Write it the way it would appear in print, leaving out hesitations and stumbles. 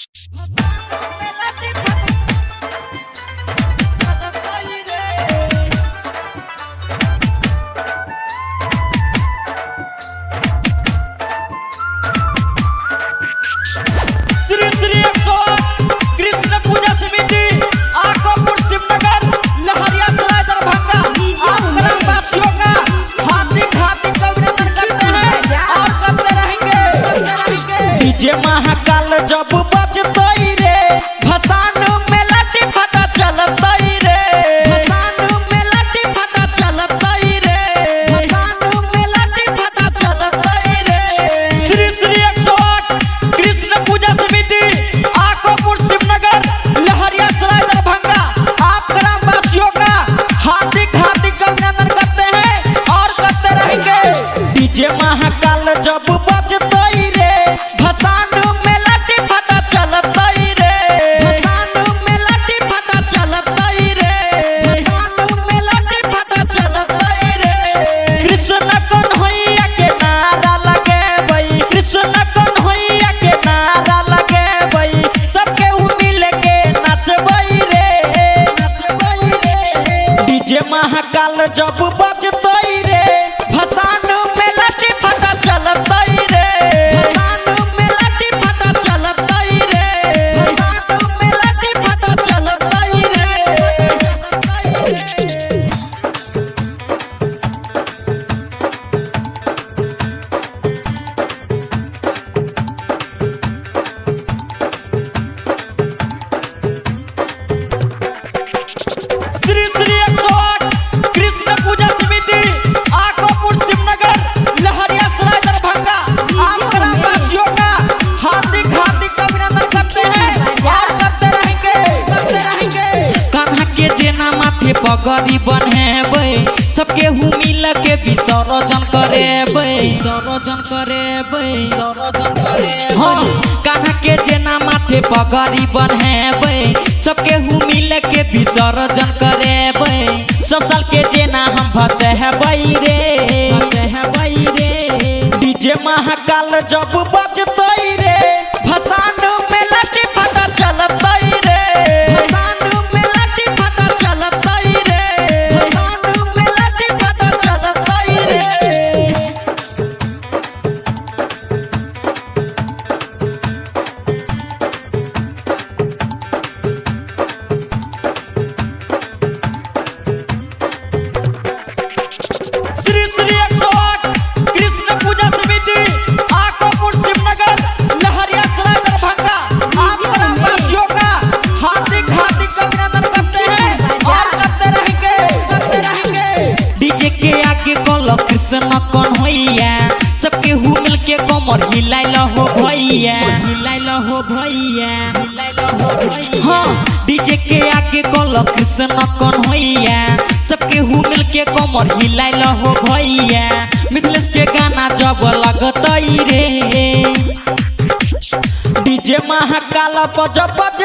श्री श्री 108 कृष्ण पूजा समिति, आकोपुर, शिवनगर, लहरियासराय, दरभंगा। आप ग्रामवासियों का हार्दिक हार्दिक अभिनंदन करते हैं और करते रहेंगे, करते रहेंगे। डीजे महाकाल जब बजतई रे, भसान में लाठी फटा चलतई रे, भसान में लाठी फटा चलतई रे, भसान में लाठी फटा चलतई रे। श्री श्री 108 कृष्ण पूजा समिति, आकोपुर, शिवनगर, लहरियासराय, दरभंगा। आप ग्रामवासियों का हार्दिक हार्दिक अभिनंदन करते हैं और करते रहेंगे। डीजे महाकाल जब बजतई रे, भसान में लाठी फटा चलतई रे, भसान में लाठी फटा चलतई रे, भसान में लाठी फटा चलतई रे। कृष्ण कन्हैया के नारा लगेबै, कृष्ण कन्हैया के नारा लगेबै, सबके उ मिल के नचबै रे, नचबै रे। डीजे महाकाल जब बजतई रे, भसान में लाठी फटा चलतई रे, भसान में लाठी फटा चलतई रे, भसान में लाठी फटा चलतई रे। श्री श्री 108 कृष्ण पूजा समिति, आकोपुर, शिवनगर, लहरियासराय, दरभंगा। आप ग्रामवासियों का हार्दिक हार्दिक अभिनंदन करते हैं और करते रहेंगे, करते रहेंगे। कान्हा के जेना माथे पगड़ी बन्हेबै, सबके हु मिल के विसर्जन करेबै, विसर्जन करेबै, विसर्जन करेबै। हाँ, कान्हा के जेना माथे पगड़ी बन्हेबै, सबके हु मिल के विसर्जन करेबै। सब साल के जेना हम भसेबै रे, भसेबै रे। डीजे महाकाल जब बजतई रे, भसान में लाठी फटा चलतई रे, भसान में लाठी फटा चलतई रे, भसान में लाठी फटा चलतई रे। श्री श्री 108 कृष्ण पूजा समिति, आकोपुर, शिवनगर, लहरियासराय, दरभंगा। आप ग्रामवासियों का हार्दिक हार्दिक अभिनंदन करते हैं और करते रहेंगे, करते रहेंगे। डीजे के आगे कल कृष्ण कन्हैया, सबके हु मिल के कमर हिलाइल हो भैया, हिलाइल हो भैया, हिलाइल हो भैया। हाँ, डीजे के आगे कल कृष्ण कन्हैया, सबके हु मिल के कमर हिलाइल हो भैया। मिथिलेश के गाना जब लगतई रे, डीजे महाकाल बज बज